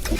Bi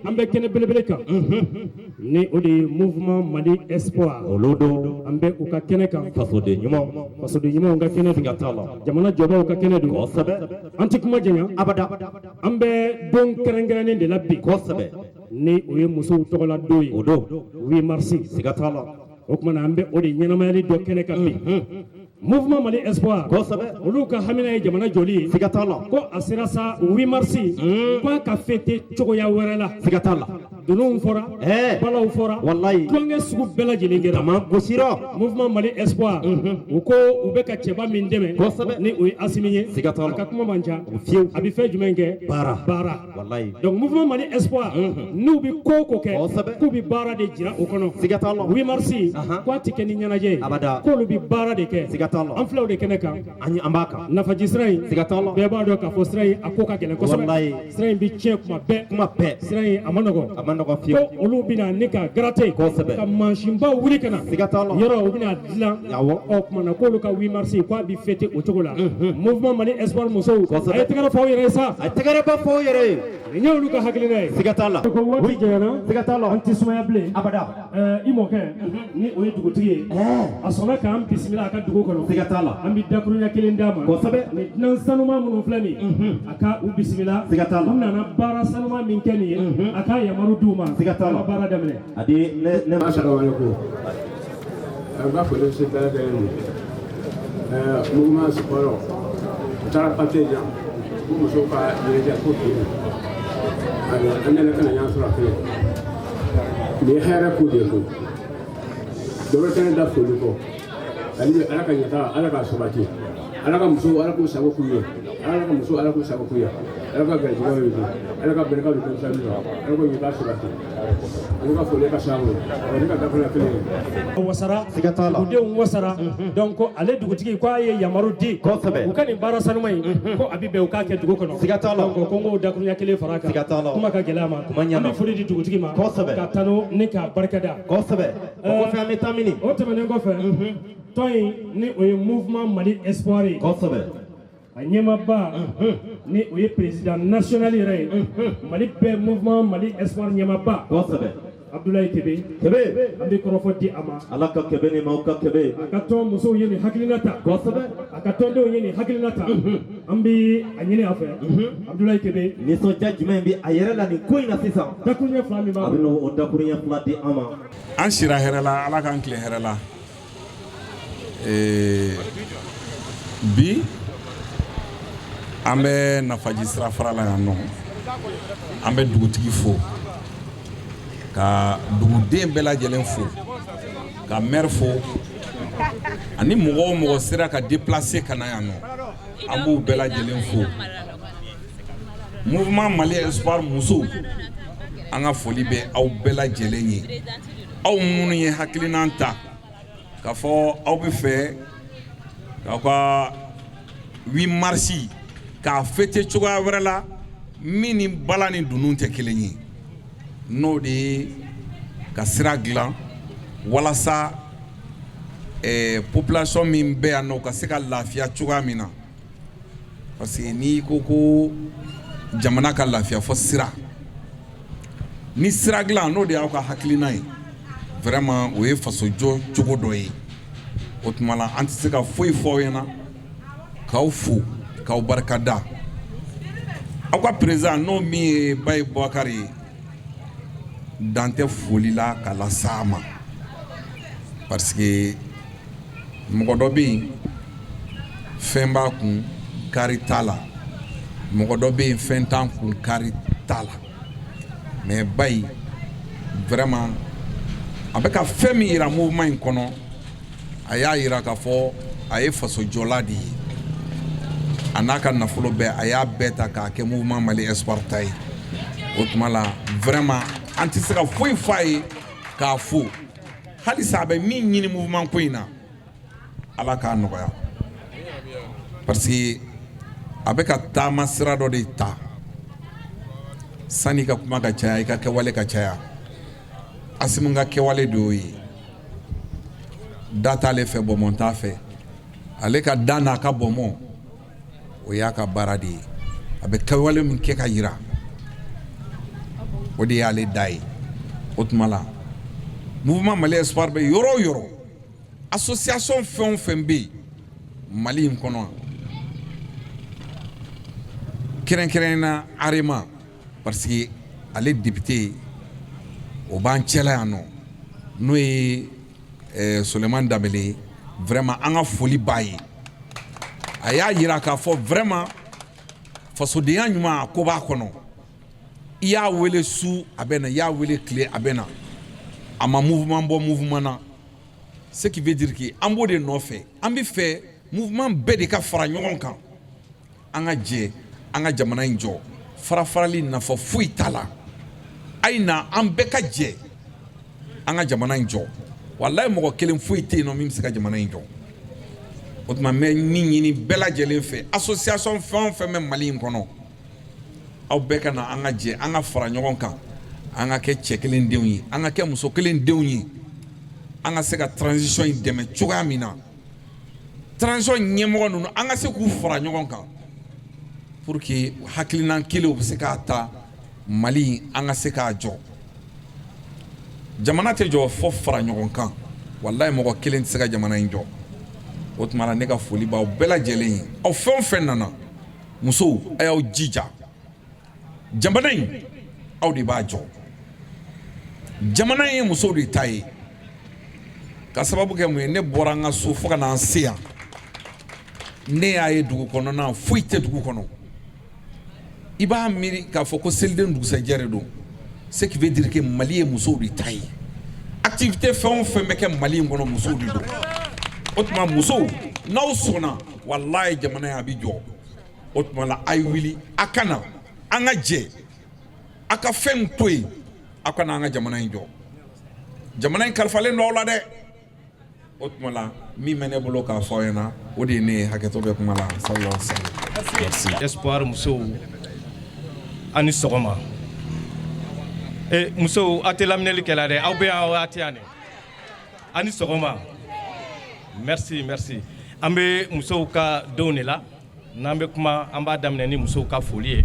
an bɛ kɛnɛ belebele kan, ni o de ye Mouvement Mali Espoir. Olu don. An bɛ u ka kɛnɛ kan. Fasoden ɲumanw. Fasoden ɲumanw ka kɛnɛ don. Siga t'a la. Jamana jɔbaaw ka kɛnɛ don. Kosɛbɛ. An tɛ kuma janya. Abada. An bɛ don kɛrɛnkɛrɛnnen de la bi. Kosɛbɛ. Ni o ye musow tɔgɔla don ye. O don. 8 mars. Siga t'a la. O tuma na an bɛ o de ɲɛnamayali dɔ kɛnɛ kan bi. Mouvement Mali Espoir. Kosɛbɛ. Olu ka hamina ye jamana jɔli ye. Siga t'a la. Ko a sera sa 8 mars, k'a ka fêter cogoya wɛrɛ la. Siga t'a la. Dununw fɔra. Ɛɛ. Balaw fɔra. Walayi. Tulonkɛ sugu bɛɛ lajɛlen kɛra. Tama gosira. Mouvement Mali Espoir. U ko u bɛ ka cɛba min dɛmɛ. Kosɛbɛ. Ni o ye Asimi ye. Siga t'a la. A ka kuma man ca. Fiyewu. A bɛ fɛn jumɛn kɛ? Baara. Baara. Walayi. Donc Mouvement Mali Espoir, n'u bɛ ko o ko kɛ. Kosɛbɛ. K'u bɛ baara de jira o kɔnɔ. Siga t'a la. 8 mars, Ahan. k'a tɛ kɛ ni ɲɛnajɛ ye. Abada. K'olu bɛ baara de kɛ. Siga t'a la. An filɛ o de kɛnɛ kan. An b'a kan. Nafaji sira in. Siga t'a la. Bɛɛ b'a dɔn k'a fɔ sira in a ko ka gɛlɛn kosɛbɛ. Walayi. Sira in bɛ tiɲɛ kuma bɛɛ. Kuma bɛɛ. Sira in a ma nɔgɔn. A ma nɔgɔn fiyewu. Ko olu bɛna ni ka gratter. Kosɛbɛ. Ka mansinbaw wuli ka na. Siga t'a la. Yɔrɔ u bɛna dilan. Awɔ. Ɔ tuma na k'olu ka 8 mars k'a bɛ fêter o cogo la. Mouvement Mali Espoir musow. Kosɛbɛ. A ye tɛgɛrɛ fɔ aw yɛrɛ ye sa. A ye tɛgɛrɛ ba fɔ aw yɛrɛ ye. Nin ye olu ka hakilina ye. Siga t'a la. Ko waati janyana. Siga t'a la. An tɛ sumaya bilen. Abada. I mɔkɛ ni o ye dugutigi ye. A sɔnna k'an bisimila a ka dugu kɔnɔ. Siga t'a la. An bɛ dakurunya kelen d'a ma. Kosɛbɛ. Ni dunan sanuma minnu filɛ nin ye. A ka u bisimila. Siga t'a la. U nana baara sanuma min kɛ nin ye. A k'a yamaru d'u ma. Siga t'a la. An ka baara daminɛ. A di ne ne. Asalaamaaleykum. An ka foli se bɛɛ lajɛlen ma. Mouvement Espoir, u taara papier di yan ko musow ka ɲɛnajɛ ko bi ayiwa an nana ka na ɲɔgɔn sɔrɔ a kɛnɛ nin ye hɛrɛ ko de ye koyi dɔ wɛrɛ tɛ ne da foli kɔ ale bɛ ala ka ɲɛtaa ala k'a sabati ala ka musow ala k'u sago k'u ye ala ka musow ala k'u sago k'u ye ala ka garijɛgɛw ye ala ka barika don denmisɛnninw na ala ka ɲɛtaa sabati an ka foli ka s'a ma o ne ka dakuruɲɛ kelen ye. Wasara. Siga t'a la. Dugudenw wasara. Donc ko ale dugutigi ko a ye yamaru di. Kosɛbɛ. U ka nin baara sanuma in ko a bɛ bɛn u k'a kɛ dugu kɔnɔ. Siga t'a la. Donc ko n k'o dakurunya kelen fara a kan. Siga t'a la. Kuma ka gɛlɛn a ma. Kuma ɲɛna. An bɛ foli di dugutigi ma. Kosɛbɛ. Ka tanu ni k'a barikada. Kosɛbɛ. O kɔfɛ an bɛ taa mini? O tɛmɛnen kɔfɛ, tɔn in ni o ye Mouvement Mali Espoir ye. Kosɛbɛ. A ɲɛmaaba ni o ye président national yɛrɛ ye. Mali bɛɛ Mouvement Mali Espoir ɲɛmaaba. Kosɛbɛ. Abdoulaye Kebe. Kebe. An bɛ kɔrɔfɔ di a ma. Ala ka kebe ni maaw ka kebe. A ka tɔn musow ye nin hakilina ta. Kosɛbɛ. A ka tɔndenw ye nin hakilina ta. An bɛ a ɲini a fɛ. Abdoulaye Kebe. Nisɔndiya jumɛn bɛ a yɛrɛ la nin ko in na sisan? Dakuruɲɛ fila min b'a A bɛ bolo. n'o dakuruɲɛ fila di an ma. An sira hɛrɛ la, ala k'an tile hɛrɛ la. Bi an bɛ nafaji sira fara la yan nɔ. An bɛ dugutigi fo, ka duguden bɛɛ lajɛlen fo, ka maire fo, ani mɔgɔ o mɔgɔ sera ka déplacer ka na yan nɔ, an b'u bɛɛ lajɛlen fo. Mouvement Mali Espoir musow, an ka foli bɛ aw bɛɛ lajɛlen ye, aw minnu ye hakilinan ta k'a fɔ aw bɛ fɛ k'aw ka 8 mars k'a fêter cogoya wɛrɛ la min ni bala ni dunun tɛ kelen ye, n'o de ye ka sira dilan walasa population min bɛ yan nɔ, u ka se ka lafiya cogoya min na, parce que n'i ko ko jamana ka lafiya, fɔ sira ni sira dilan, n'o de y'aw ka hakilina ye. Vraiment, o ye fasojɔ cogo dɔ ye. O tuma la, an tɛ se ka foyi fɔ aw ɲɛna k'aw fo, k'aw barika da. Aw ka président, n'o min ye Bayi Bubakari ye, dan tɛ foli la ka las'a ma, parce que mɔgɔ dɔ bɛ yen, fɛn b'a kun, kari t'a la. Mɔgɔ dɔ bɛ yen, fɛn t'an kun, kari t'a la. Mais Bayi, vraiment, a bɛ ka fɛn min yira mouvement in kɔnɔ, a y'a yira k'a fɔ a ye fasojɔla de ye. A n'a ka nafolo bɛɛ, a y'a bɛɛ ta k'a kɛ Mouvement Mali Espoir ta ye. O tuma la, vraiment, an tɛ se ka foyi f'a ye k'a fo. Halisa a bɛ min ɲini mouvement ko in na, Ala k'a nɔgɔya, parce que a bɛ ka taama sira dɔ de ta. Sanni ka kuma ka caya, i ka kɛwale ka caya. Asimu ka kɛwale de y'o ye. Da t'ale fɛ, bɔnbɔn t'a fɛ. Ale ka da n'a ka bɔnbɔn, o y'a ka baara de ye. A bɛ kɛwale min kɛ ka yira, o de y'ale da ye. O tuma la, Mouvement Mali Espoir bɛ yɔrɔ o yɔrɔ, association fɛn o fɛn bɛ yen Mali in kɔnɔ, kɛrɛnkɛrɛnnen na Arema, parce que ale député o b'an cɛla yan nɔ, n'o ye Sulemani Danbele ye, vraiment, an ka foli b'a ye. A y'a yira k'a fɔ vraiment, fasodenya ɲuman, a ko b'a kɔnɔ. I y'a wele su, a bɛ na. I y'a wele tile, a bɛ na. A ma mouvement bɔ mouvement na, ce qui veut dire que an b'o de nɔfɛ. An bɛ fɛ mouvement bɛɛ de ka fara ɲɔgɔn kan, an ka jɛ an ka jamana in jɔ. Fara farali nafa foyi t'a la. A ye na, an bɛɛ ka jɛ an ka jamana in jɔ. Walayi, mɔgɔ kelen foyi tɛ yen nɔ min bɛ se ka jamana in jɔ. O tuma, n bɛ min ɲini bɛɛ lajɛlen fɛ, association fɛn o fɛn bɛ Mali in kɔnɔ, aw bɛɛ ka na, an ka jɛ, an ka fara ɲɔgɔn kan, an ka kɛ cɛ kelen denw ye, an ka kɛ muso kelen denw ye, an ka se ka transition in dɛmɛ cogoya min na. Transition ɲɛmɔgɔ ninnu, an ka se k'u fara ɲɔgɔn kan pour que hakilina kelen u bɛ se k'a ta, Mali, an ka se k'a jɔ. Jamana tɛ jɔ fɔ fara ɲɔgɔn kan. Walayi, mɔgɔ kelen tɛ se ka jamana in jɔ. O tuma na, ne ka foli b'aw bɛɛ lajɛlen ye, aw fɛn o fɛn nana. Musow, a y'aw jija. Jamana in, aw de b'a jɔ. Jamana in ye musow de ta ye. Ka sababu kɛ mun ye? Ne bɔra an ka so fo ka n'an se yan, ne y'a ye dugu kɔnɔna, foyi tɛ dugu kɔnɔ. I b'a miiri k'a fɔ ko seliden dugusɛjɛ de don. Ce qui veut dire que Mali ye musow de ta ye. Activité fɛn o fɛn bɛ kɛ Mali in kɔnɔ, musow de don. O tuma, musow, n'aw sɔnna, walayi, jamana in a bɛ jɔ. O tuma la, a ye wuli, a ka na, an ka jɛ, a ka fɛn to yen, aw ka na an ka jamana in jɔ. Jamana in kalifalen don aw la dɛ. O tuma la, min bɛ ne bolo k'a fɔ aw ɲɛna, o de ye ne ye. Hakɛto bɛ kuma la. Sallallahu alaihi wasallam. Merci. Espoir musow, a ni sɔgɔma. E musow, aw tɛ laminɛli kɛla dɛ. Aw bɛ yan, aw tɛ yan dɛ. A ni sɔgɔma. Merci, merci. An bɛ musow ka denw de la. N'an bɛ kuma, an b'a daminɛ ni musow ka foli ye.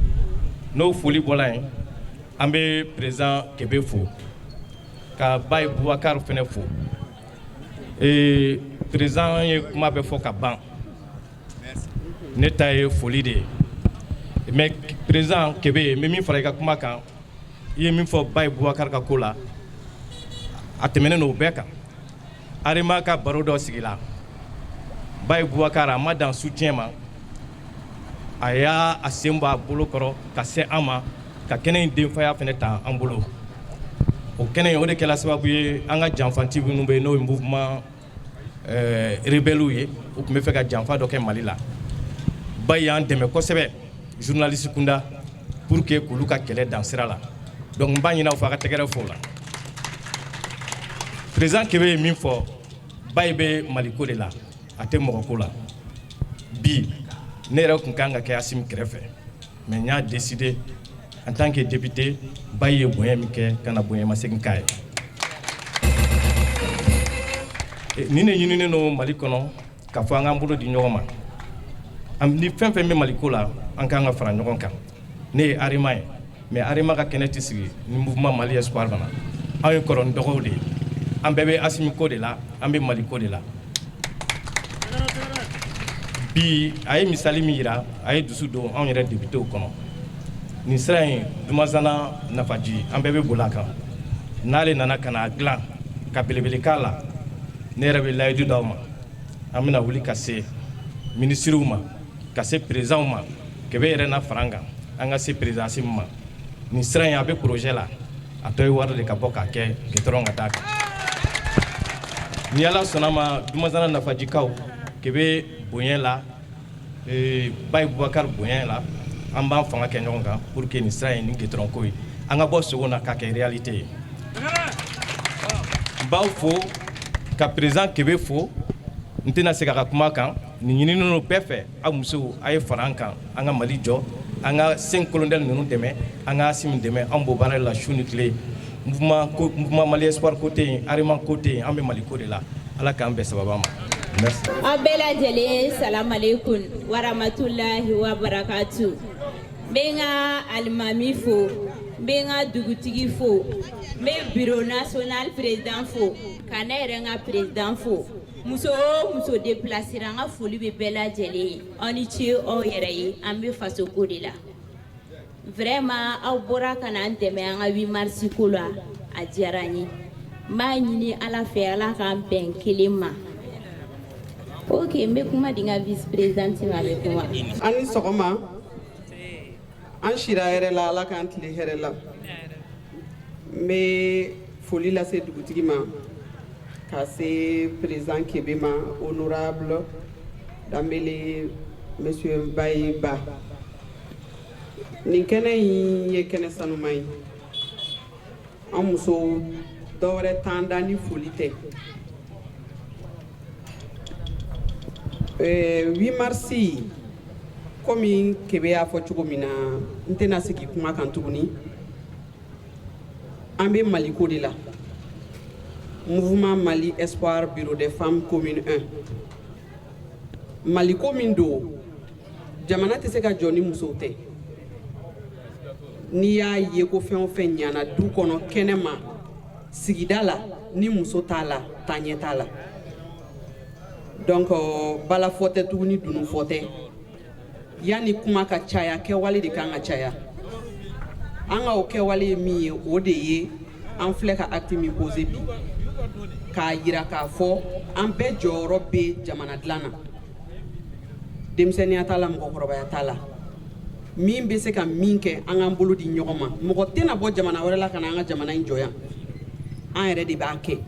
N'o foli bɔra yen, an bɛ président Kebe fo, ka Bayi Bubakari fɛnɛ fo. Ee, président ye kuma bɛ fɔ ka ban, ne ta ye foli de ye. Mais président Kebe, n bɛ min fara i ka kuma kan, i ye min fɔ Bayi Bubakari ka ko la, a tɛmɛnen don o bɛɛ kan. Arema ka baro dɔ sigila, Bayi Bubakari, a ma dan soutien ma, a y'a a sen bɔ a bolo kɔrɔ ka se an ma, ka kɛnɛ in denfaya fɛnɛ ta an bolo. O kɛnɛ in, o de kɛla sababu ye, an ka janfanti minnu bɛ yen, n'o ye mouvement rebelle ye, u tun bɛ fɛ ka janfa dɔ kɛ Mali la, Bayi y'an dɛmɛ kosɛbɛ journaliste kunda pour que k'olu ka kɛlɛ dan sira la. Donc n b'a ɲini aw fɛ, a ka tɛgɛrɛ fɔ o la. Président Kebe ye min fɔ, Bayi bɛ Maliko de la, a tɛ mɔgɔ ko la. Bi, ne yɛrɛ tun kan ka kɛ Asimi kɛrɛfɛ, mais n y'a décidé en tant que député, Bayi ye bonya min kɛ, ka na bonya ma segin k'a ye. Nin de ɲininen don Mali kɔnɔ, k'a fɔ an k'an bolo di ɲɔgɔn ma. Ni fɛn fɛn bɛ Maliko la, an k'an ka fara ɲɔgɔn kan. Ne ye Arema ye, mais Arema ka kɛnɛ tɛ sigi ni Mouvement Mali Espoir fana. Anw ye kɔrɔ ni dɔgɔw de ye, an bɛɛ bɛ Asimi ko de la, an bɛ Mali ko de la. Bi, a ye misali min yira, a ye dusu don anw yɛrɛ députéw kɔnɔ. Nin sira in, Dumasana Nafaji, an bɛɛ bɛ boli a kan. N'ale nana ka n'a dilan ka belebele k'a la, ne yɛrɛ bɛ layidu d'aw ma, an bɛna wuli ka se minisiriw ma, ka se présidentw ma. Kebe yɛrɛ na fara an kan, an ka se président Assimi ma. Nin sira in, a bɛ projet la, a tɔ ye wari de ka bɔ k'a kɛ goudron ka d'a kan. Ni Ala sɔnna ma, Dumasana Nafajikaw, Kebe bonya la, Baye Bubakari bonya la, an b'an fanga kɛ ɲɔgɔn kan pour que nin sira in ni goudron ko ye, an ka bɔ sogo na k'a kɛ réalité ye. N b'aw fo ka président Kebe fo. N tɛna segin a ka kuma kan. Nin ɲininen don bɛɛ fɛ. Aw musow, a ye fara an kan, an ka Mali jɔ, an ka cinq colonels ninnu dɛmɛ, an ka Assimi dɛmɛ. An b'o baara la su ni tile. Mouvement ko, Mouvement Mali Espoir ko tɛ yen, Arema ko tɛ yen, an bɛ Mali ko de la. Ala k'an bɛn sababa ma. Merci. Aw bɛɛ lajɛlen, salamalekun waramatulahi wa barakatu. N bɛ n ka alimami fo, n bɛ n ka dugutigi fo, n bɛ bureau national président fo, ka ne yɛrɛ n ka président fo. Muso o muso déplacera, n ka foli bɛ bɛɛ lajɛlen ye. Aw ni ce aw yɛrɛ ye. An bɛ faso ko de la. Vraiment, aw bɔra ka na an dɛmɛ an ka 8 mars ko la, a diyara n ye. N b'a ɲini Ala fɛ, Ala k'an bɛn kelen ma. Ok, n bɛ kuma di n ka vice présidente ma, a bɛ kuma. An ni sɔgɔma. An sira hɛrɛ la, Ala k'an tile hɛrɛ la. N bɛ foli lase dugutigi ma, ka se président Kebe ma, honorable Danbele, monsieur Baye Ba. Nin kɛnɛ in ye kɛnɛ sanuman ye. An musow, dɔwɛrɛ t'an da ni foli tɛ. 8 mars, komi Kebe y'a fɔ cogo min na, n tɛna sigi kuma kan tuguni. An bɛ Maliko de la. Mouvement Mali Espoir, bureau des femmes, commune 1. Maliko min don, jamana tɛ se ka jɔ ni musow tɛ. N'i y'a ye ko fɛn o fɛn ɲana du kɔnɔ, kɛnɛ ma, sigida la, ni muso t'a la, taaɲɛ t'a la. Donc balafɔ tɛ tuguni, dununfɔ tɛ. Yanni kuma ka caya, kɛwale de kan ka caya. An ka o kɛwale ye min ye, o de ye an filɛ ka acte min posé bi, k'a yira k'a fɔ an bɛɛ jɔyɔrɔ bɛ jamana dilan na. Denmisɛnninya t'a la, mɔgɔkɔrɔbaya t'a la. Min bɛ se ka min kɛ, an k'an bolo di ɲɔgɔn ma. Mɔgɔ tɛna bɔ jamana wɛrɛ la ka na an ka jamana in jɔ yan, an yɛrɛ de b'a kɛ.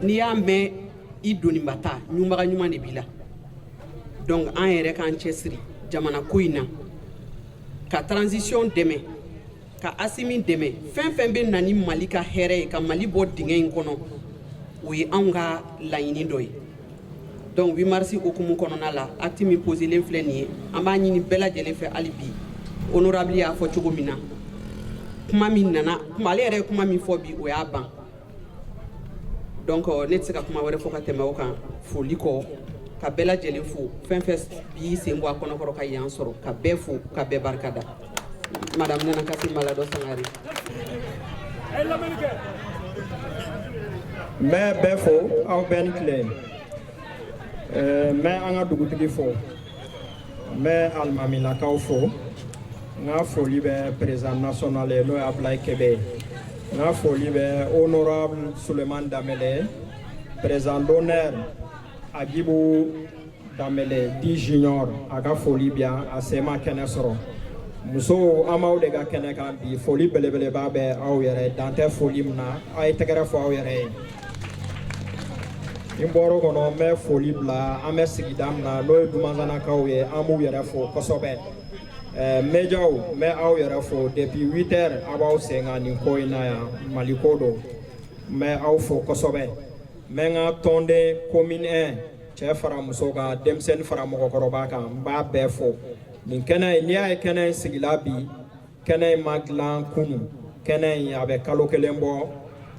N'i y'a mɛn i doniba ta, ɲumaga ɲuman de b'i la. Donc an yɛrɛ k'an cɛsiri jamana ko in na, ka transition dɛmɛ, ka Asimi dɛmɛ. Fɛn fɛn bɛ na ni Mali ka hɛrɛ ye, ka Mali bɔ dingɛ in kɔnɔ, o ye anw ka laɲini dɔ ye. Donc 8 mars hukumu kɔnɔna la, acte min poselen filɛ nin ye, an b'a ɲini bɛɛ lajɛlen fɛ hali bi. Honorable y'a fɔ cogo min na, kuma min nana kuma, ale yɛrɛ ye kuma min fɔ bi, o y'a ban. Donc ne tɛ se ka kuma wɛrɛ fɔ ka tɛmɛ o kan foli kɔ, ka bɛɛ lajɛlen fo. Fɛn fɛn b'i sen bɔ a kɔnɔkɔrɔ ka yan sɔrɔ, ka bɛɛ fo, ka bɛɛ barika da. Madame Nana Kasi Maladɔ Sangare. N bɛ bɛɛ fo, aw bɛɛ ni tile. N bɛ an ka dugutigi fo, n bɛ alimamilakaw fo. N ka foli bɛ président national ye, n'o ye Abulaye Kebe ye. N ka foli bɛ honorable Sulemani Danbele, président d'honneur Agibu Danbele dit Junior, a ka foli bi yan, a sen ma kɛnɛ sɔrɔ. Musow, an b'aw de ka kɛnɛ kan bi. Foli belebeleba bɛ aw yɛrɛ, dan tɛ foli min na. A ye tɛgɛrɛ fɔ aw yɛrɛ ye. Ni bɔr'o kɔnɔ, n bɛ foli bila an bɛ sigida min na, n'o ye Dumanzanakaw ye. An b'u yɛrɛ fo kosɛbɛ. Médiaw, n bɛ aw yɛrɛ fo. Depuis 8 heures aw b'aw sen kan nin ko in na yan, Mali ko don. N bɛ aw fo kosɛbɛ. N bɛ n ka tɔnden commune 1, cɛ fara muso kan, denmisɛnnin fara mɔgɔkɔrɔba kan, n b'a bɛɛ fo. Nin kɛnɛ in, n'i y'a ye kɛnɛ in sigila bi, kɛnɛ in ma dilan kunun. Kɛnɛ in, a bɛ kalo kelen bɔ.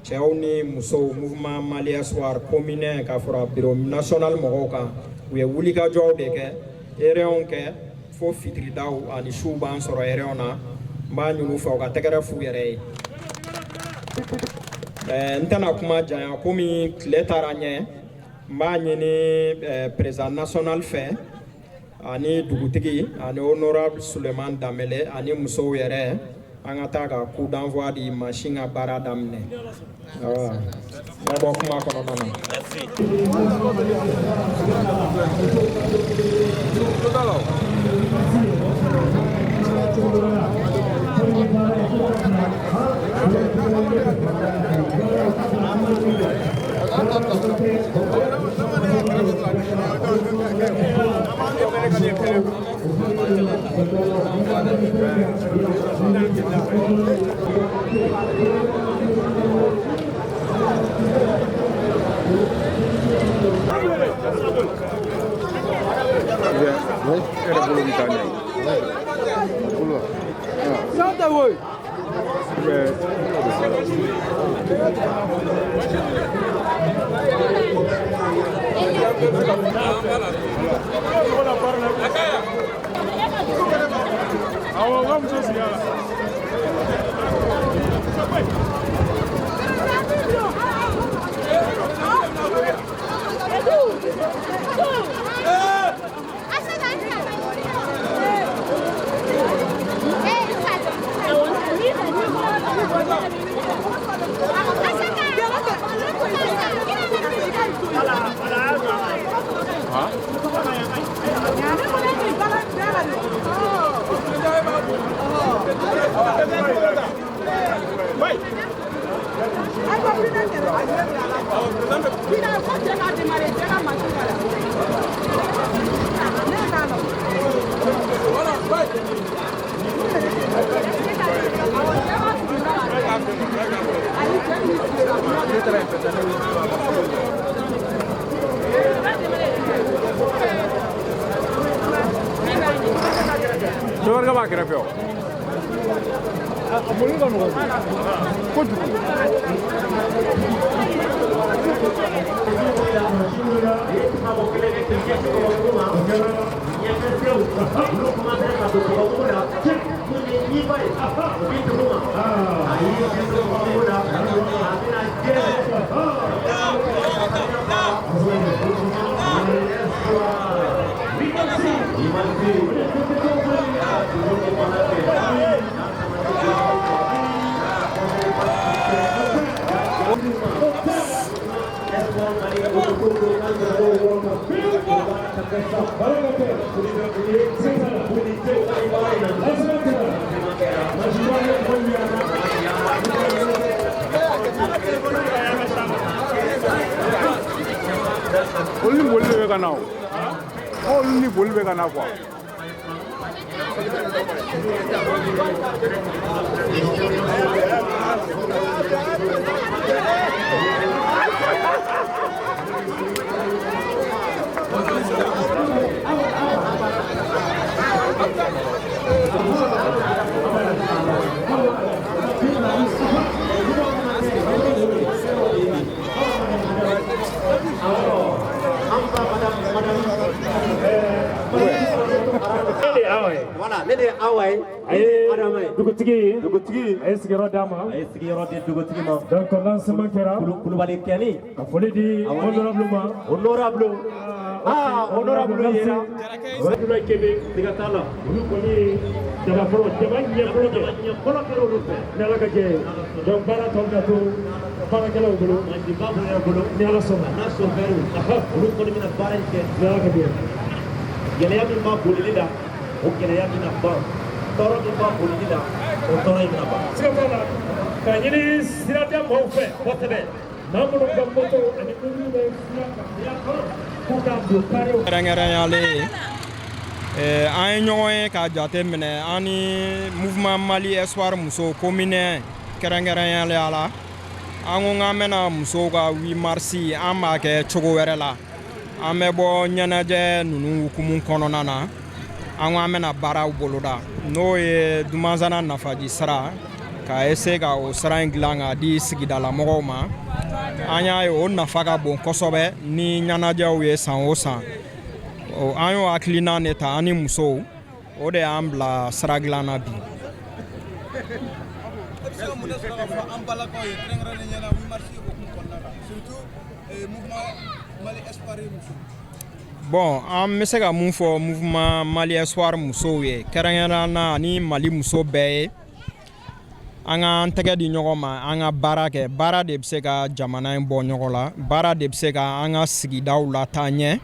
Cɛw ni musow, Mouvement Mali Espoir commune 1 ka fara bureau national mɔgɔw kan, u ye wulikajɔw de kɛ, réunion kɛ fo fitiridaw ani suw b'an sɔrɔ réunion na. N b'a ɲini u fɛ, u ka tɛgɛrɛ f'u yɛrɛ ye. N tɛna kuma janya komi tile taara ɲɛ. N b'a ɲini président national fɛ. Ani dugutigi ani honorable Suleiman Danbele ani musow yɛrɛ, an ka taa ka coup d'envoi di mansin ka baara daminɛ. Awa, n bɛ bɔ kuma kɔnɔna na. Dɔwɛrɛ b'a kɛrɛfɛ o. A boli ka nɔgɔn kojugu. Olu ni boli de bɛ ka na o. Olu ni boli bɛ ka na quoi. Voilà, ne de ye Awa ye. A ye Adama ye. Dugutigi a ye sigiyɔrɔ d'a ma. A ye sigiyɔrɔ di dugutigi ma. Donc lancement kɛra. Kulubali kɛli. Ka foli di honorable ma. Honorable. Ah, honorable yera. Abdoulaye Kebe. Siga t'a la. Olu kɔni ye jaba fɔlɔ, jaba ɲɛ fɔlɔ kɛ. Ɲɛ fɔlɔ kɛra olu fɛ. Ni Ala ka jɛ ye. Donc baara tɔ bɛna to baarakɛlaw bolo. Mansinba b'u bolo. Ni Ala sɔnna. A n'a chauffeur. Olu kɔni bɛna baara in kɛ. Ni Ala ka jɛ ye. Gɛlɛya min b'a bolili la, o gɛlɛya bɛna ban. Tɔɔrɔ min b'a bolili la, o tɔɔrɔ in bɛna ban. Siga t'a la. K'a ɲini sirada maaw fɛ. Kosɛbɛ. Maa minnu ka moto ani mobili bɛ sira kan sira kɔnɔ k'u k'a don karew. Kɛrɛnkɛrɛnyalen an ye ɲɔgɔn ye k'a jate minɛ an ni Mouvement Mali Espoir musow commune kɛrɛnkɛrɛnyalen la, an ko k'an bɛna musow ka 8 mars an b'a kɛ cogo wɛrɛ la. An bɛ bɔ ɲɛnajɛ ninnu hukumu kɔnɔna na, an ko an bɛna baaraw boloda, n'o ye Dumansana nafaji sira ka essayer ka o sira in dilan k'a di sigidalamɔgɔw ma. An y'a ye o nafa ka bon kosɛbɛ ni ɲɛnajɛw ye san o san. An y'o hakilina de ta an ni musow, o de y'an bila sira dilan na bi. E bɛ se ka mun de sɔrɔ ka fɔ an balakaw ye kɛrɛnkɛrɛnnenya la 8 mars hukumu kɔnɔna la, surtout mouvement Mali Espoir muso? Bon, an bɛ se ka mun fɔ Mouvement Mali Espoir musow ye, kɛrɛnkɛrɛnnenya na ani Mali muso bɛɛ ye? An k'an tɛgɛ di ɲɔgɔn ma, an ka baara kɛ. Baara de bɛ se ka jamana in bɔ ɲɔgɔn la, baara de bɛ se ka an ka sigidaw lataa ɲɛ.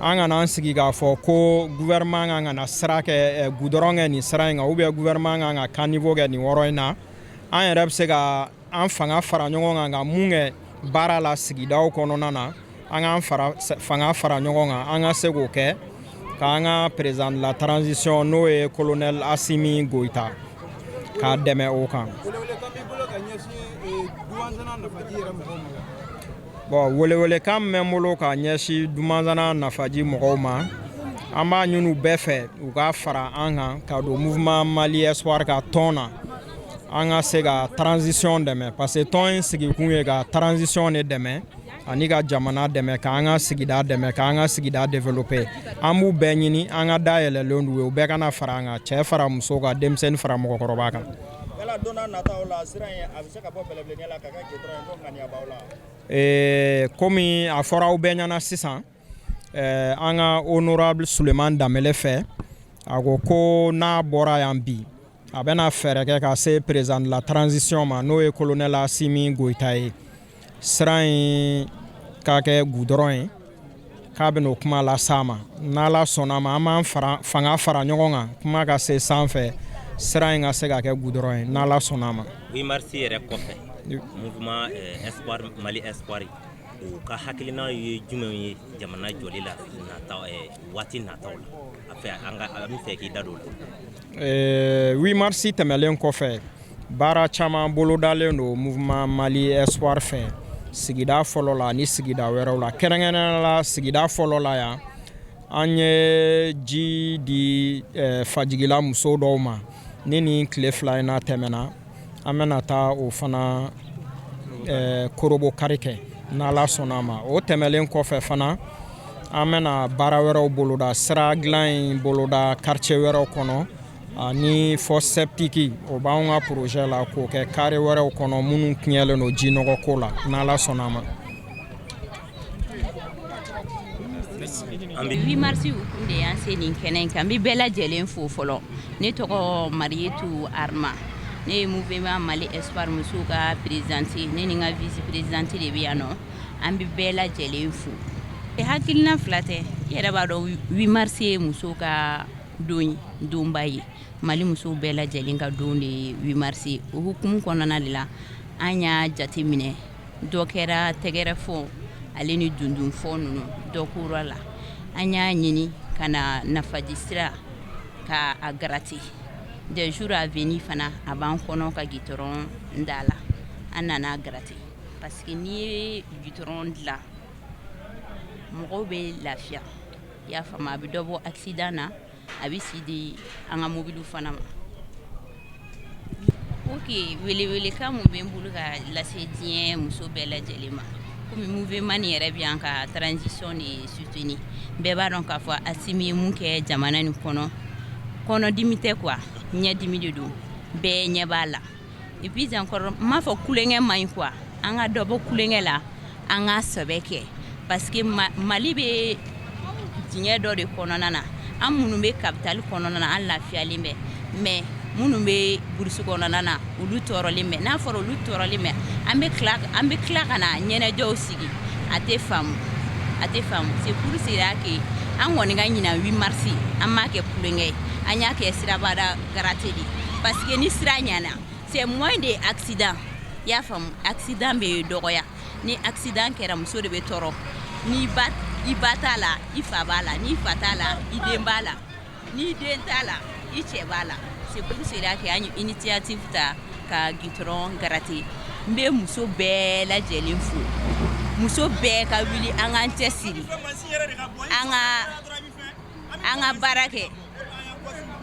An kana an sigi k'a fɔ ko gouvernement kan ka na sira kɛ, goudron kɛ nin sira in kan, ou bien gouvernement kan ka caniveau kɛ nin yɔrɔ in na. An yɛrɛ bɛ se ka an fanga fara ɲɔgɔn kan ka mun kɛ baara la sigidaw kɔnɔna na. An k'an fara fanga fara ɲɔgɔn kan, an ka se k'o kɛ k'an ka président de la transition, n'o ye colonel Assimi Goïta, k'a dɛmɛ o kan. Welewelekan b'i bolo ka ɲɛsin Dumanzana Nafaji yɛrɛ mɔgɔw ma wa? Bon, welewelekan min bɛ n bolo ka ɲɛsin Dumanzana Nafaji mɔgɔw ma, an b'a ɲini u bɛɛ fɛ u ka fara an kan ka don Mouvement Mali Espoir ka tɔn na, an ka se ka transition dɛmɛ, parce que tɔn in sigikun ye ka transition de dɛmɛ ani ka jamana dɛmɛ, k'an ka sigida dɛmɛ, k'an ka sigida développer. An b'u bɛɛ ɲini, an ka da yɛlɛlen d'u ye, u bɛɛ kana fara an kan, cɛ fara muso kan, denmisɛnnin fara mɔgɔkɔrɔba kan. Yala don n'a nataw la, sira in a bɛ se ka bɔ bɛlɛbilenya la ka kɛ goudron ye ko ŋaniya b'aw la? Komi a fɔra aw bɛɛ ɲɛna sisan, an ka honorable Suleman Danbele fɛ, a ko ko n'a bɔra yan bi, a bɛna fɛɛrɛ kɛ ka se président de la transition ma, n'o ye colonel Assimi Goïta ye, sira in ka kɛ goudron ye, k'a bɛna o kuma las'a ma. N'Ala sɔnna ma, an b'an fara fanga fara ɲɔgɔn kan, kuma ka se sanfɛ, sira in ka se ka kɛ goudron ye, n'Ala sɔnna ma. 8 mars yɛrɛ kɔfɛ, mouvement Espoir, Mali Espoir, u ka hakilina ye jumɛn ye jamana jɔli la nata waati nataw la? A fɛ an ka an bɛ fɛ k'i da don o la. 8 mars tɛmɛlen kɔfɛ, baara caman bolodalen don Mouvement Mali Espoir fɛ sigida fɔlɔ la ani sigida wɛrɛw la. Kɛrɛnkɛrɛnnenya la, sigida fɔlɔ la yan, an ye ji di fajigila muso dɔw ma. Ni nin tile 2 in na tɛmɛna, an bɛna taa o fana korobokari kɛ, n'Ala sɔnna ma. O tɛmɛlen kɔfɛ fana, an bɛna baara wɛrɛw boloda, sira dilan in boloda quartier wɛrɛw kɔnɔ, ani fosse septique, o b'anw ka projet la k'o kɛ carré wɛrɛw kɔnɔ minnu tiɲɛlen don jinɔgɔ ko la, n'Ala sɔnna ma. 8 mars kun de y'an se nin kɛnɛ in kan. N bɛ bɛɛ lajɛlen fo fɔlɔ. Ne tɔgɔ Marietu Arma, ne ye Mouvement Mali Espoir musow ka présidente. Ne ni n ka vice présidente de bɛ yan nɔ. An bɛ bɛɛ lajɛlen fo. Hakilina fila tɛ, i yɛrɛ b'a dɔn, 8 mars ye musow ka don ye, donba ye. Mali musow bɛɛ lajɛlen ka don de ye 8 mars ye. O hukumu kɔnɔna de la, an y'a jate minɛ, dɔ kɛra tɛgɛrɛ fɔ ale ni dundun fɔ ninnu, dɔ kura la, an y'a ɲini ka na Nafaji sira ka a gratter. Des jours à venir fana, a b'an kɔnɔ ka goudron da la. An nana gratter parce que n'i ye goudron dilan, mɔgɔw bɛ lafiya, i y'a faamu? A bɛ dɔ bɔ accident na, a bɛ si di an ka mobiliw fana ma. Ok, welewelekan mun bɛ n bolo ka lase diɲɛ muso bɛɛ lajɛlen ma, komi mouvement nin yɛrɛ bɛ yan ka transition de soutenir, bɛɛ b'a dɔn k'a fɔ Assimi ye mun kɛ jamana nin kɔnɔ. Kɔnɔdimi tɛ quoi, ɲɛdimi de don, bɛɛ ɲɛ b'a la. Et puis encore, n m'a fɔ kulonkɛ man ɲi quoi, an ka dɔ bɔ kulonkɛ la, an ka sɛbɛ kɛ, parce que Mali bɛ diɲɛ dɔ de kɔnɔna na. An minnu bɛ capitale kɔnɔna na, an lafiyalen bɛ, mais minnu bɛ brousse kɔnɔna na, olu tɔɔrɔlen bɛ. N'a fɔra olu tɔɔrɔlen bɛ, an bɛ tila ka na ɲɛnajɛw sigi, a tɛ faamu, a tɛ faamu. C'est pour cela que an kɔni ka ɲinan 8 mars, an m'a kɛ kulonkɛ ye, an y'a kɛ sirabada gratter de, parce que ni sira ɲɛna, c'est moins de accident, i y'a faamu? Accident bɛ dɔgɔya. Ni accident kɛra, muso de bɛ tɔɔrɔ. Ni ba, i ba t'a la, i fa b'a la. N'i fa t'a la, i den b'a la. N'i den t'a la, i cɛ b'a la. C'est pour cela que an ye initiative ta ka goudron gratter. N bɛ muso bɛɛ lajɛlen fo, muso bɛɛ ka wuli, an k'an cɛ siri, an ka baara kɛ.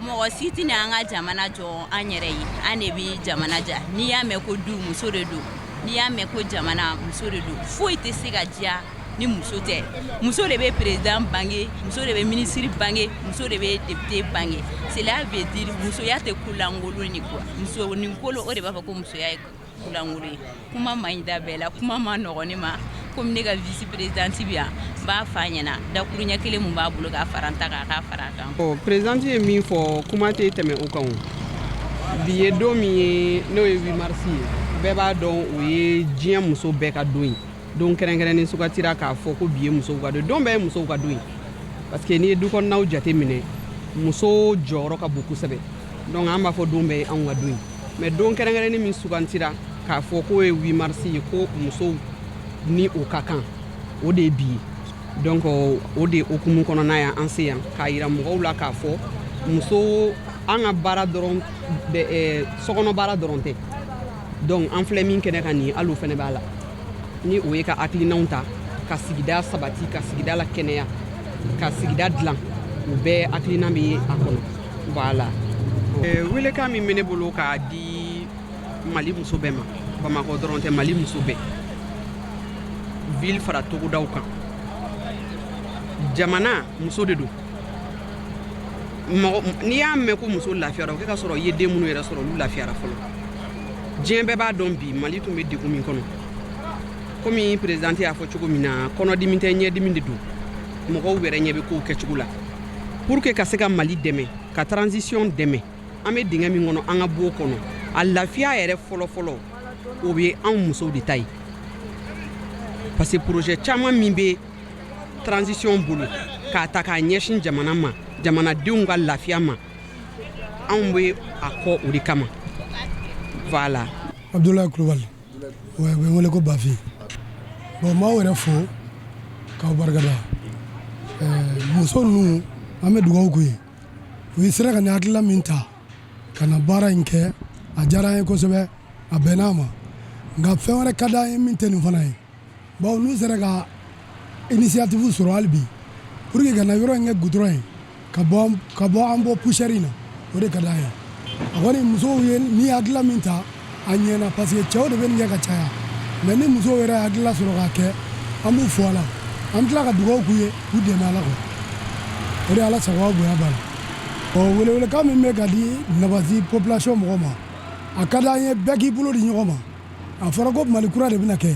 Mɔgɔ si tɛna an ka jamana jɔ an yɛrɛ ye, an de bɛ jamana ja. N'i y'a mɛn ko du, muso de don. N'i y'a mɛn ko jamana, muso de don. Foyi tɛ se ka diya ni muso tɛ. Muso de bɛ président bange, muso de bɛ ministre bange, muso de bɛ député bange. Cela veut dire musoya tɛ kulankolon ye quoi. Muso nin kolo, o de b'a fɔ ko musoya ye kulankolon ye. Kuma man ɲi da bɛɛ la, kuma ma nɔgɔn ne ma. Komi ne ka vice présidente bɛ yan, n b'a f'a ɲɛna dakuruɲɛ kelen mun b'a bolo ka fara n ta kan, a k'a fara a kan. Bon, présidente ye min fɔ, kuma tɛ tɛmɛ o kan. O bi ye don min ye, n'o ye 8 mars ye, bɛɛ b'a dɔn o ye diɲɛ muso bɛɛ ka don ye. Don kɛrɛnkɛrɛnnen sugantira k'a fɔ ko bi ye musow ka don. Don bɛɛ ye musow ka don ye, parce que n'i ye du kɔnɔnaw jate minɛ, muso jɔyɔrɔ ka bon kosɛbɛ. Donc an b'a fɔ don bɛɛ ye anw ka don ye, mais don kɛrɛnkɛrɛnnen min sugantira k'a fɔ k'o ye 8 mars ye, ko musow ni o ka kan, o de ye bi ye. Donc o de hukumu kɔnɔna yan, an se yan k'a yira mɔgɔw la k'a fɔ muso, an ka baara dɔrɔn bɛ sokɔnɔ baara dɔrɔn tɛ. Donc an filɛ min kɛnɛ kan nin ye, hali o fɛnɛ b'a la, ni o ye ka hakilinaw ta ka sigida sabati, ka sigida la kɛnɛya, ka sigida dilan, o bɛɛ hakilina bɛ a kɔnɔ. Voilà, welekan min bɛ ne bolo k'a di Mali muso bɛɛ ma, Bamakɔ dɔrɔn tɛ, Mali muso bɛɛ, ville fara togodaw kan, jamana muso de don. Mɔgɔ n'i y'a mɛn ko muso lafiyara, o kɛ ka sɔrɔ i ye den minnu yɛrɛ sɔrɔ, olu lafiyara fɔlɔ. Diɲɛ bɛɛ b'a dɔn bi Mali tun bɛ degun min kɔnɔ. Komi présidente y'a fɔ cogo min na, kɔnɔdimi tɛ, ɲɛdimi de don. Mɔgɔw yɛrɛ ɲɛ bɛ kow kɛcogo la pour que ka se ka Mali dɛmɛ, ka transition dɛmɛ. An bɛ dingɛ min kɔnɔ, an ka bɔ o kɔnɔ. A lafiya yɛrɛ fɔlɔ-fɔlɔ, o bɛ anw musow de ta ye, parce que projet caman min bɛ transition bolo k'a ta k'a ɲɛsin jamana ma, jamanadenw ka lafiya ma, anw bɛ a kɔ o de kama. Voilà. Abdoulaye Kulubali, ouais, u bɛ n wele ko Bafi. Bon, n b'aw yɛrɛ fo k'aw barikada. Muso ninnu, an bɛ dugawu k'u ye. U ye sera ka nin hakilina min ta ka na baara in kɛ, a diyara an ye kosɛbɛ, a bɛnn'a ma. Nka fɛn wɛrɛ ka d'an ye min tɛ nin fana ye, bawo n'u sera ka initiative sɔrɔ hali bi pour que ka na yɔrɔ in kɛ goudron ye, ka bɔ an bɔ poussière in na, o de ka d'an ye. A kɔni, musow ye ni hakilina min ta, a ɲɛna, parce que cɛw de bɛ nin kɛ ka caya. Mais ni musow yɛrɛ ye hakilina sɔrɔ k'a kɛ, an b'u fo a la, an bɛ tila ka dugawu k'u ye k'u dɛmɛ Ala kɔ. O de ye Ala sago, aw bonya b'a la. Ɔ, welewelekan min bɛ ka di Nafasi population mɔgɔw ma, a ka d'an ye bɛɛ k'i bolo di ɲɔgɔn ma. A fɔra ko Mali kura de bɛna kɛ.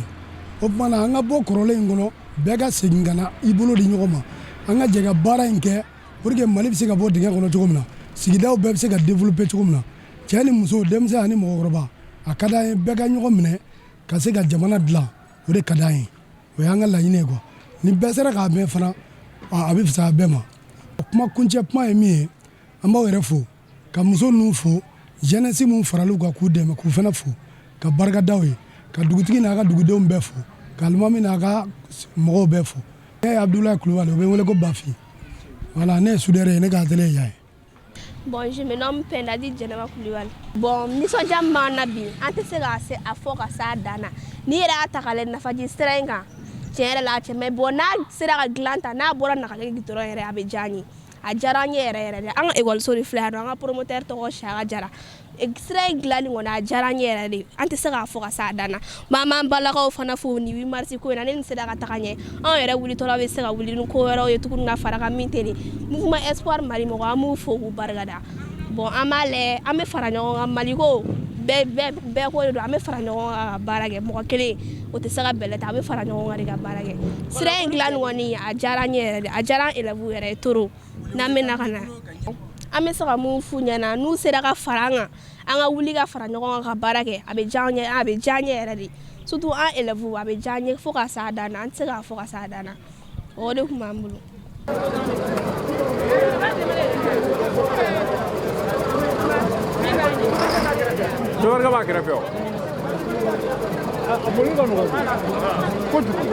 O tuma na, an ka bɔ kɔrɔlen in kɔnɔ, bɛɛ ka segin ka na i bolo di ɲɔgɔn ma, an ka jɛ ka baara in kɛ pour que Mali bɛ se ka bɔ dingɛ kɔnɔ cogo min na, sigidaw bɛɛ bɛ se ka développer cogo min na, cɛ ni muso, denmisɛn ani mɔgɔkɔrɔba. A ka d'an ye bɛɛ ka ɲɔgɔn minɛ ka se ka jamana dilan. O de ka d'an ye, o y'an ka laɲini ye quoi. Ni bɛɛ sera k'a mɛn fana, a bɛ fisaya bɛɛ ma. Kuma kuncɛ kuma ye min ye, an b'aw yɛrɛ fo, ka muso ninnu fo, jeunesse min faral'u kan k'u dɛmɛ, k'u fana fo, ka barika d'aw ye, ka dugutigi n'a ka dugudenw bɛɛ fo, ka alimami n'a ka mɔgɔw bɛɛ fo. Ne ye Abdoulaye Kulubali, u bɛ n wele ko Bafi. Voilà, ne ye soudeur ye, ne ka atelier ye yan ye. Bon, je me nomme Pendadi Djeneba Koulibaly. Bon, nisɔndiya min b'an na bi, an tɛ se k'a se a fɔ ka s'a dan na. N'i yɛrɛ y'a ta k'a lajɛ nafaji sira in kan, tiɲɛ yɛrɛ la, a cɛ. Mais bon, n'a sera ka dilan ta, n'a bɔra na ka kɛ goudron yɛrɛ, a bɛ diya an ye. A diyara an ye yɛrɛ yɛrɛ de. An ka ekɔliso de filɛ yan nɔ, an ka promoteur tɔgɔ Siaka Jara. Sira in dilanni kɔni, a diyara an ye yɛrɛ de, an tɛ se k'a fɔ ka s'a dan na. Mais an b'an balakaw fana fo nin 8 mars ko in na. Ni nin sera ka taga ɲɛ, anw yɛrɛ wulitɔla bɛ se ka wuli ni ko wɛrɛw ye tuguni ka fara kan min tɛ nin. Mouvement Espoir Mali mɔgɔ, an b'u fo k'u barikada. Bon, an b'a lajɛ, an bɛ fara ɲɔgɔn kan. Maliko bɛɛ bɛɛ bɛɛ ko de don. An bɛ fara ɲɔgɔn kan ka baara kɛ. Mɔgɔ kelen o tɛ se ka bɛlɛ ta, an bɛ fara ɲɔgɔn kan de ka baara kɛ. Sira in dilanni kɔni, a diyara an ye yɛrɛ de, a diyara an élèves yɛrɛ ye trop. N'an bɛ na ka na, an bɛ se ka mun f'u ɲɛna? N'u sera ka fara an kan, an ka wuli ka fara ɲɔgɔn kan ka baara kɛ, a bɛ diya an ye, a bɛ diya an ye yɛrɛ de. Surtout an élèves, a bɛ diya an ye fo ka s'a dan na, an tɛ se k'a fɔ ka s'a dan na. O de tun b'an bolo. Chauffeur b'a kɛrɛfɛ o. A boli ka nɔgɔn kojugu.